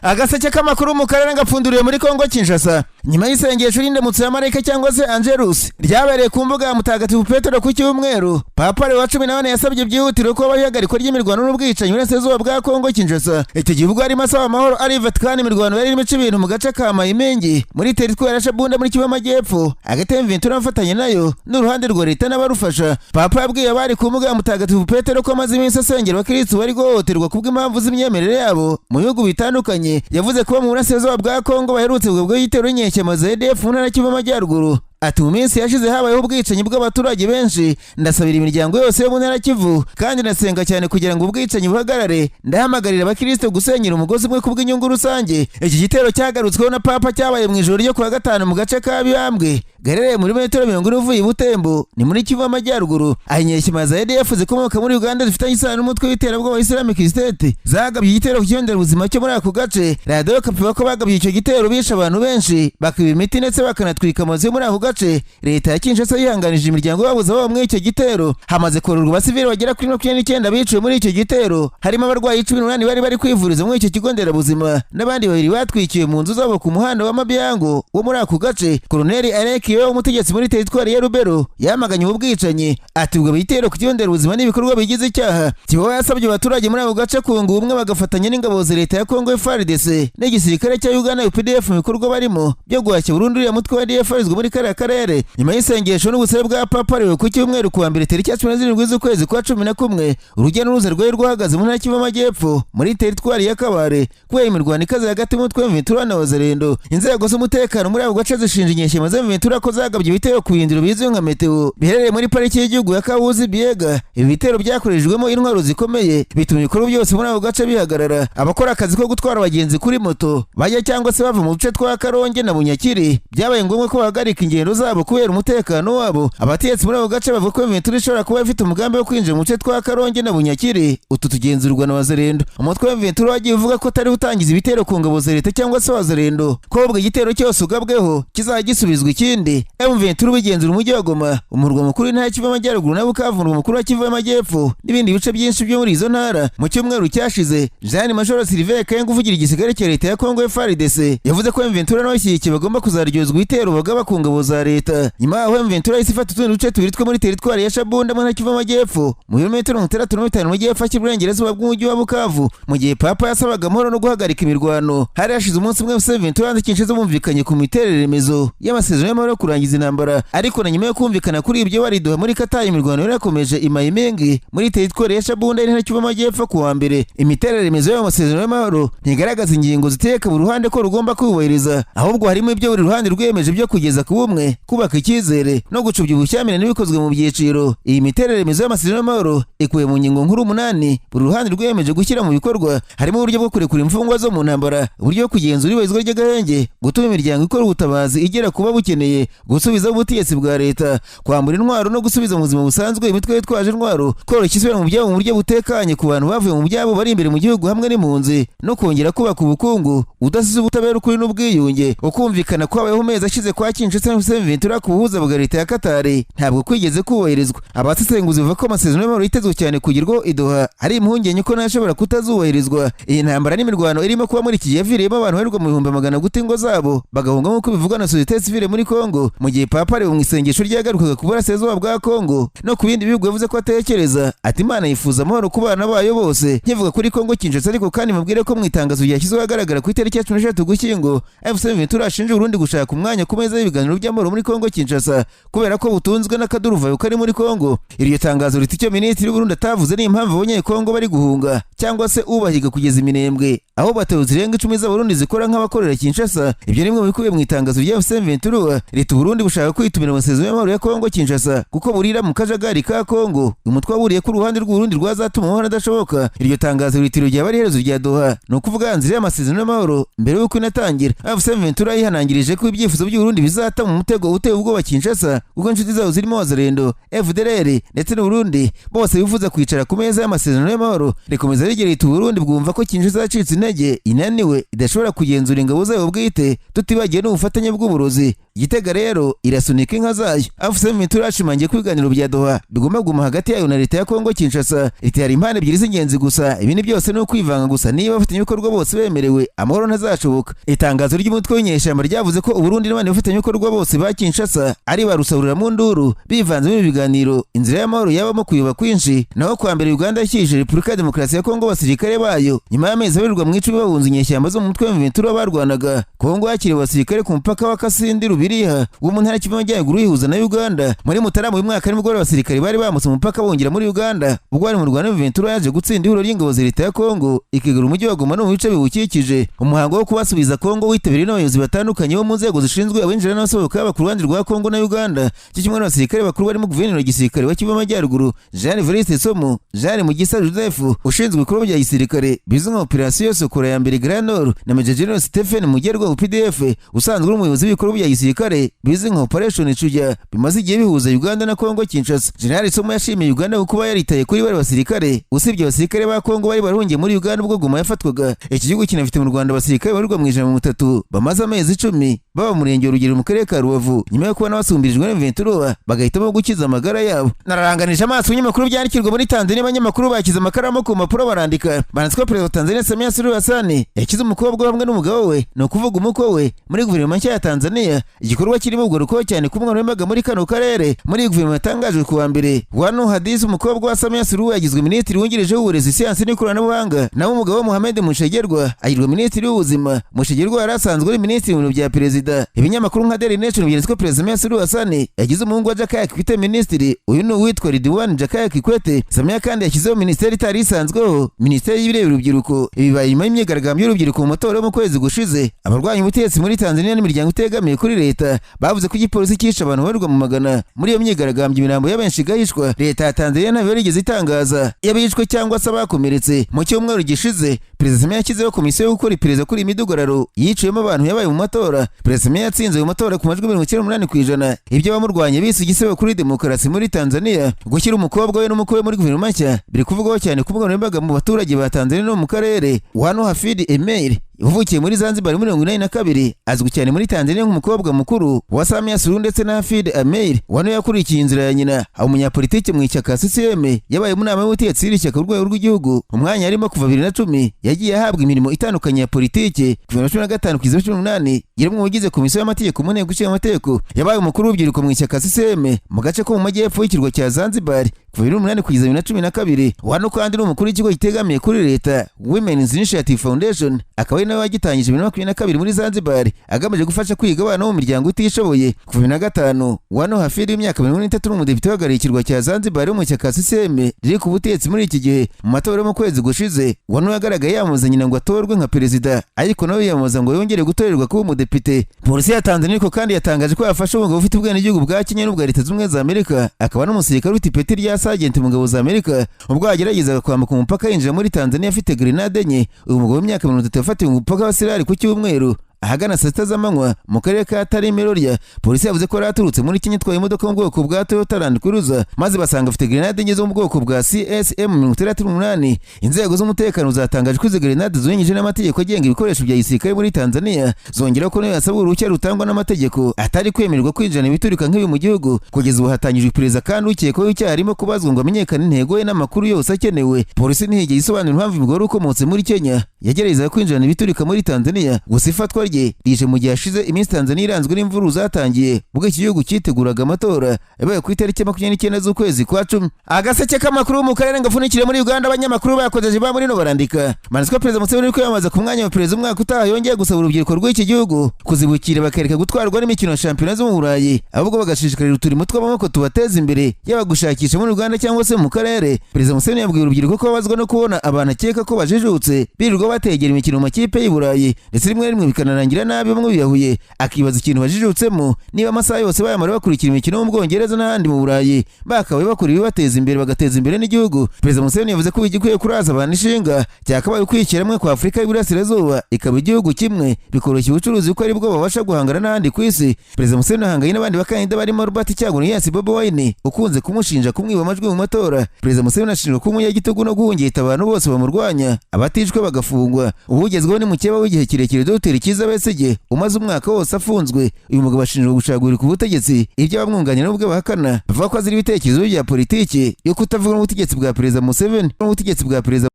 Agaseke k'amakuru mu karere gapfunduriwe muri Kongo Kinshasa nyuma y'isengesho ry'indamutso ya Marayika cyangwa se Angelus ryabereye ku mbuga ya Mutagatifu Petero ku cyumweru. Papa Leo wa 14 yasabye byihutirwa ko habaho ihagarikwa ry'imirwano n'ubwicanyi burasirazuba bwa Kongo Kinshasa. Icyo gihe ubwo arimo asaba amahoro ari Vatikani, imirwano yari irimo ica ibintu mu gace ka Mayimengi muri teritwari ya Shabunda muri Kivu y'Amajyepfo, hagati ya M23 afatanya nayo n'uruhande rwa leta n'abarufasha. Papa yabwiye abari ku mbuga ya Mutagatifu Petero ko amaze iminsi asengera abakirisitu bari guhohoterwa kubw'impamvu z'imyemerere yabo mu bihugu bitandukanye. Yavuze ko mu burasirazuba bwa Kongo baherutse kugabwaho igitero n'inyeshyamba za ADF mu ntara ya Kivu y'Amajyaruguru. Ati: "Mu minsi yashize habayeho ubwicanyi bw'abaturage benshi. Ndasabira imiryango yose yo mu ntara Kivu kandi ndasenga cyane kugira ngo ubwicanyi buhagarare. Ndahamagarira abakristo gusenyera umugozi umwe kubw'inyungu rusange." Iki gitero cyagarutsweho na Papa cyabaye mu ijoro ryo kuwa gatanu mu gace ka Bibambwe gaherereye muri metero 40 uvuye i Butembo, ni muri Kivu y'Amajyaruguru, aho inyeshyamba za ADF zikomoka muri Uganda zifitanye isano n'umutwe w'iterabwoba wa Islamic State zagabye igitero ku kigo nderabuzima cyo muri ako gace. Radiyo Okapi ko bagabye icyo gitero bishe abantu benshi, bakiba imiti ndetse bakanatwika amazu yo muri ako gace. Leta ya Kinshasa yihanganije imiryango y'ababuze ababo muri icyo gitero. Hamaze kororwa abasivili bagera kuri 29 biciwe muri icyo gitero, harimo abarwayi 18 bari bari kwivuriza muri icyo kigo nderabuzima n'abandi babiri batwikiwe mu nzu zabo ku muhanda wa Mabyango wo muri ako gace. Koloneli Aleki, umutegetsi muri teritwari ya Rubero, yamaganye ubu bwicanyi. Ati: "Ubwo bitero ku kigo nderabuzima n'ibikorwa bigize icyaha." Kibaho yasabye abaturage muri ako gace kunga ubumwe, bagafatanya n'ingabo za leta ya Kongo FARDC n'igisirikare cya Uganda UPDF mu bikorwa barimo byo guhashya burundu uriya mutwe wa ADF ubarizwa muri kariya karere. Nyuma y'isengesho n'ubusabe bwa Papa Leo ku cyumweru, kuwa mbere tariki ya 17 z'ukwezi kwa 11, urujya n'uruza rwari rwahagaze mu ntara Kivu y'Amajyepfo muri teritwari ya Kabare kubera imirwano ikaze hagati y'umutwe wa M23 na Wazalendo. Inzego z'umutekano muri ako gace zishinja inyeshyamba za M23 ko zagabye ibitero ku birindiro bizwi nka Meteo biherereye muri pariki y'igihugu ya Kahuzi Biega. Ibi bitero byakoreshejwemo intwaro zikomeye, bituma ibikorwa byose muri ako gace bihagarara. Abakora akazi ko gutwara abagenzi kuri moto bajya cyangwa se bava mu duce twa Karonge na Bunyakiri byabaye ngombwa ko bahagarika ingendo zabo kubera umutekano wabo. Abategetsi muri ako gace bavuga ko M23 ishobora kuba ifite umugambi wo kwinjira mu duce twa Karonge na Bunyakiri, utu tugenzurwa na Wazalendo. Umutwe wa M23 wagiye uvuga ko utari utangiza ibitero ku ngabo za leta cyangwa se Wazalendo, ko ahubwo igitero cyose ugabweho kizajya gisubizwa ikindi. M23 bigenzura umujyi wa Goma, umurwa mukuru w'intara ya Kivu y'Amajyaruguru, na Bukavu, umurwa mukuru wa Kivu y'Amajyepfo, n'ibindi bice byinshi byo muri izo ntara. Mu cyumweru cyashize, Jean Major Sylvain Kenge, uvugira igisirikare cya leta ya Kongo FARDC, yavuze ko M23 n'abashyigikiye bagomba kuzaryozwa ibitero bagaba ku ngabo za leta. Nyuma yaho M23 yahise ifata utundi duce tubiri two muri teritwari ya Shabunda mu ntara Kivu y'Amajyepfo, mu birometero 65 mu majyepfo ashyira iburengerazuba bw'umujyi wa Bukavu. Mu gihe Papa yasabaga amahoro no guhagarika imirwano, hari hashize umunsi umwe M23 Kinshasa bumvikanye ku miterere remezo y'amasezerano y'amahoro yo kurangiza intambara. Ariko na nyuma yo kumvikana kuri ibyo bariduha muri Katari, imirwano yarakomeje i Mayimengi muri teritwari ya Shabunda, intara Kivu y'Amajyepfo, ku wa mbere. Imiterere remezo y'ayo masezerano y'amahoro ntigaragaza ingingo zitegeka buri ruhande ko rugomba kubahiriza, ahubwo harimo ibyo buri ruhande rwiyemeje byo kugeza ku bumwe, kubaka icyizere no gucubya ubushyamirane bikozwe mu byiciro. Iyi miterere remezo y'amasezerano y'amahoro ikubiye mu ngingo nkuru umunani buri ruhande rwiyemeje gushyira mu bikorwa. Harimo uburyo bwo kurekura imfungwa zo mu ntambara, uburyo bwo kugenzura ibarizwa ry'agahenge, gutuma imiryango ikora ubutabazi igera kuba bukeneye, gusubizaho ubutegetsi bwa leta, kwambura intwaro no gusubiza mu buzima busanzwe imitwe yitwaje intwaro, koroshya isubira mu byabo mu buryo butekanye ku bantu bavuye mu byabo bari imbere mu gihugu hamwe n'impunzi, no kongera kubaka ubukungu udasize ubutabera, ukuri n'ubwiyunge. Ukumvikana kwabayeho mezi ashize kwa Kinshasa na M23 ku buhuza bwa leta ya Katari ntabwo kwigeze kubahirizwa. Abasesenguzi bavuga ko amasezerano y'amahoro yitezwe cyane kugerwaho i Doha hari impungenge ko ntashobora kutazubahirizwa. Iyi ntambara n'imirwano irimo kuba muri iki gihe yaviriyemo abantu barirwa mu bihumbi magana guta ingo zabo bagahunga, nk'uko bivugwa na sosiyete sivile muri Kongo. Mu gihe Papa ari mu isengesho ryagarukaga ku burasirazuba bwa Kongo no ku bindi bihugu, yavuze ko atekereza ati: "Imana yifuza amahoro ku bana bayo bose. Nkivuga kuri Kongo Kinshasa, ariko kandi mubwire ko mu itangazo ryashyizweho ahagaragara ku itariki ya 13 Ugushyingo, AFC M23 ashinja Uburundi gushaka umwanya ku meza y'ibiganiro by'amahoro muri Kongo Kinshasa kubera ko butunzwe n'akaduruvayo kari muri Kongo." Iryo tangazo riti: "Icyo minisitiri w'Uburundi atavuze ni impamvu abanyekongo bari guhunga cyangwa se ubahiga kugeza iminembwe, aho batayo zirenga 10 z'Abarundi zikora nk'abakorera Kinshasa." Ibyo ni bimwe mu bikubiye mu itangazo rya AFC M23. Leta Uburundi bushaka kwitumira amasezerano y'amahoro ya Kongo Kinshasa kuko burira mu kajagari ka Kongo. Umutwe waburiye ko uruhande rw'Uburundi rwazatuma amahoro adashoboka. Iryo tangazo ritiro ryaba ari iherezo rya Doha, ni ukuvuga nzira y'amasezerano y'amahoro mbere y'uko inatangira. AFC M23 yihanangirije ko ibyifuzo by'Uburundi bizata mu mutego uteye ubwoba Kinshasa, kuko inshuti zabo zirimo Wazalendo, FDLR ndetse n'Uburundi bose bifuza kwicara ku meza y'amasezerano y'amahoro. Rikomeza rigira riti: "Uburundi bwumva ko Kinshasa yacitse intege, inaniwe, idashobora kugenzura ingabo zayo bwite, tutibagiwe n'ubufatanye bw'uburozi." Gitega rero irasunika inka zayo. AFC M23 yashimangiye ko ibiganiro bya Doha bigomba kuguma hagati yayo na leta ya Kongo Kinshasa. Leta yari impande ebyiri z'ingenzi gusa, ibindi byose ni ukwivanga gusa. Niba abafatanyabikorwa bose bemerewe, amahoro ntazashoboka. Itangazo ry'umutwe w'inyeshyamba ryavuze ko Uburundi n'abandi bafatanyabikorwa bose ba Kinshasa ari ba rusahurira mu nduru bivanze muri ibi biganiro, inzira y'amahoro yabamo kuyoba kwinshi. Naho kwa mbere, Uganda yashyikirije Repubulika ya Demokarasi ya Kongo abasirikare bayo nyuma y'amezi abarirwa mu 10 bahunze inyeshyamba zo mu mutwe wa M23 barwanaga. Kongo yakiriye abasirikare ku mupaka wa Kasindi Rubiriha wo mu ntara Kivu y'Amajyaruguru yihuza na Uganda. Muri Mutarama uyu mwaka nibwo abasirikare bari bambutse umupaka bongera muri Uganda, ubwo bari mu Rwanda M23 yaje gutsinda ihuriro ry'ingabo za leta ya Kongo ikigarura umujyi wa Goma no mu bice biwukikije. Umuhango wo kubasubiza Kongo witabiriwe n'abayobozi batandukanye bo mu nzego zishinzwe abinjira n'abasohoka, baba ku ruhande rwa Kongo na Uganda, cyo kimwe n'abasirikare bakuru barimo guverineri wa gisirikare wa Kivu y'Amajyaruguru Jean Evariste Somo, Jean Mugisa Joseph ushinzwe ibikorwa bya gisirikare bizwi nka Operation Sokola ya mbere Grand Nord, na Major General Stephen Mugerwa UPDF usanzwe uri umuyobozi w'ibikorwa bya gisirikare bizwi nka Operation Shujaa bimaze igihe bihuza Uganda na Kongo Kinshasa. General Somo yashimiye Uganda kuba yaritaye kuri bari basirikare, usibye abasirikare ba Kongo bari barahungiye muri Uganda ubwo Goma yafatwaga. Iki gihugu kinafite mu Rwanda abasirikare babarirwa mu 130 bamaze amezi 10 baba mu murenge wa Rugero mu karere ka Rubavu, nyuma yo kubona basumbirijwe na M23 bagahitamo gukiza amagara yabo. Nararanganije amaso ibinyamakuru byandikirwa muri Tanzania, abanyamakuru bakize amakaramu ku mpapuro barandika. Banditse ko Perezida wa Tanzania Samia Suluhu Hassan yashyize umukobwa hamwe n'umugabo we, ni ukuvuga umukwe we, muri guverinoma nshya ya Tanzania, igikorwa kirimo kugarukwaho cyane ku mbuga muri kano karere. Muri guverinoma yatangajwe ku wa mbere, Wanu Hadisi, umukobwa wa Samia Suluhu, yagizwe minisitiri wungirije w'uburezi, siyansi n'ikoranabuhanga, naho umugabo Mohamed Mushegerwa agirwa minisitiri w'ubuzima. Mushegerwa yari asanzwe ari minisitiri mu biro bya perezida. Ibinyamakuru nka Daily Nation byanditse ko Perezida Samia Suluhu Hassan yagize umuhungu wa Jakaya Kikwete minisitiri. Uyu ni uwitwa Ridwan Jakaya Kikwete. Samia kandi yashyizeho minisiteri itari isanzweho, minisiteri y'ibireba urubyiruko. Ibi bibaye nyuma y'imyigaragambyo y'urubyiruko mu matora yo mu kwezi gushize. Abarwanya ubutegetsi muri Tanzania n'imiryango itegamiye kuri leta bavuze ko igipolisi cyishe abantu babarirwa mu magana muri iyo myigaragambyo, imirambo y'abenshi igahishwa. Leta ya Tanzania ntabwo yarigeze itangaza y'abishwe cyangwa se abakomeretse. Mu cyumweru gishize, Perezida Samia yashyizeho komisiyo yo gukora iperereza kuri iyi midugararo yiciwemo abantu yabaye mu matora. Perezida Samia yatsinze mu matora ku majwi 98%, ibyo abamurwanya bise igisebo kuri demokarasi muri Tanzania. Gushyira umukobwa we n'umukwe we muri guverinoma nshya biri kuvugwaho cyane ku mbuga nkoranyambaga mu baturage ba Tanzania no mu karere. Wanu Hafid Emir uvukiye muri Zanzibar muri 82 azwi cyane muri Tanzania nk'umukobwa mukuru wa Samia Suluhu ndetse na Hafid Ameir. Wanu yakurikiye inzira ya nyina, aba umunyapolitiki mu ishyaka CCM, yabaye mu nama y'ubutegetsi y'iri shyaka ku rwego rw'igihugu, umwanya yarimo kuva 2010. Yagiye ahabwa imirimo itandukanye ya politiki. Kuva 2015 kugeza 2018 yari umwe mu bagize komisiyo y'amategeko mu nteko ishinga amategeko. Yabaye umukuru w'urubyiruko mu ishyaka CCM mu gace ko mu majyepfo y'ikirwa cya Zanzibar kuva 2008 kugeza 2012. Wanu kandi ni umukuru w'ikigo gitegamiye kuri leta Women's Initiative Foundation, akaba ari nawe wagitangije 2022 muri Zanzibar, agamije gufasha kwiga abana bo mu miryango itishoboye. Kuva 2005, Wanu Hafid w'imyaka 43 ni umudepite uhagarariye ikirwa cya Zanzibar wo mu ishyaka CCM riri ku butegetsi muri iki gihe. Mu matora yo mu kwezi gushize, Wanu yagaragaye yamamaza nyina ngo atorwe nka perezida, ariko nawe yiyamamaza ngo yongere gutorerwa kuba umudepite. Polisi ya Tanzania ariko kandi yatangaje ko yafashe umugabo ufite ubwenegihugu bwa Kenya n'ubwa Leta Zunze Ubumwe za Amerika, akaba n'umusirikare ufite ipeti rya sergeant mu ngabo za Amerika, ubwo yageragezaga kwambuka umupaka yinjira muri Tanzania afite grenade enye. Uyu mugabo w'imyaka 30 yafatiwe mu mupaka wa Sirari ku cyumweru ahagana saa 6 z'amanywa mu karere ka Tarime Rorya. Polisi yavuze ko yari aturutse muri Kenya itwaye imodoka mu bwoko bwa Toyota Land Cruiser, maze basanga afite grenade enye zo mu bwoko bwa CSM 68. Inzego z'umutekano zatangaje ko izo grenade zinyuranyije n'amategeko agenga ibikoresho bya gisirikare muri Tanzania, zongera ko niyo yasabwa uruhushya rutangwa n'amategeko atari kwemererwa kwinjirana ibiturika nk'ibi mu gihugu. Kugeza ubu hatangijwe iperereza, kandi ukekwaho icyaha arimo kubazwa ngo amenyekane intego ye n'amakuru yose akenewe. Polisi ntiyigeze isobanura impamvu umugore ukomotse muri Kenya yageragezaga kwinjirana ibiturika muri Tanzania. Gusa ifatwa rye rije mu gihe hashize iminsi Tanzania iranzwe n'imvururu zatangiye ubwo iki gihugu cyiteguraga amatora yabaye ku itariki 29 z'ukwezi kwa 10. Agaseke k'amakuru mu karere ngafunikire muri Uganda, abanyamakuru bakozeje ba muri no barandika manitswe. Perezida Museveni uri kwiyamamaza ku mwanya wa perezida umwaka utaha yongeye gusaba urubyiruko rw'iki gihugu kuzibukira bakareka gutwarwa n'imikino ya shampiyona zo mu Burayi, ahubwo bagashishikarira uturimo tw'amaboko tubateza imbere, yaba gushakisha muri Uganda cyangwa se mu karere. Perezida Museveni yabwiye urubyiruko ko babazwa no kubona abantu akeka ko bajijutse birirwa bategera imikino mu makipe y'i Burayi, ndetse rimwe rimwe bikanarangira nabi bamwe biyahuye, akibaza ikintu bajijutsemo niba amasaha yose bayamara bakurikira imikino yo mu Bwongereza n'ahandi mu Burayi, bakabaye bakora ibibateza imbere bagateza imbere n'igihugu. Perezida Museveni yavuze ko igikwiye kuraza abantu ishinga cyakabaye ukwishyira hamwe kwa Afurika y'Iburasirazuba ikaba igihugu kimwe, bikoroshya ubucuruzi kuko aribwo babasha guhangana n'ahandi ku isi. Perezida Museveni ahanganye n'abandi bakandida barimo Robert Kyagulanyi Yasi Bobi Wine ukunze kumushinja kumwiba amajwi mu matora. Perezida Museveni ashinjwa kuba umunyagitugu no guhungeta abantu bose bamurwanya, abatishwe bagafungwa. Ubugezweho ni mukeba w'igihe kirekire Dr Kizza. Besigye umaze umwaka wose afunzwe. Uyu mugabo ashinjwa gushagurika ubutegetsi, ibyo abamwunganira n'ubwo bahakana, bavuga ko azira ibitekerezo bya politiki yo kutavuga n'ubutegetsi bwa Perezida Museveni n'ubutegetsi bwa Perezida.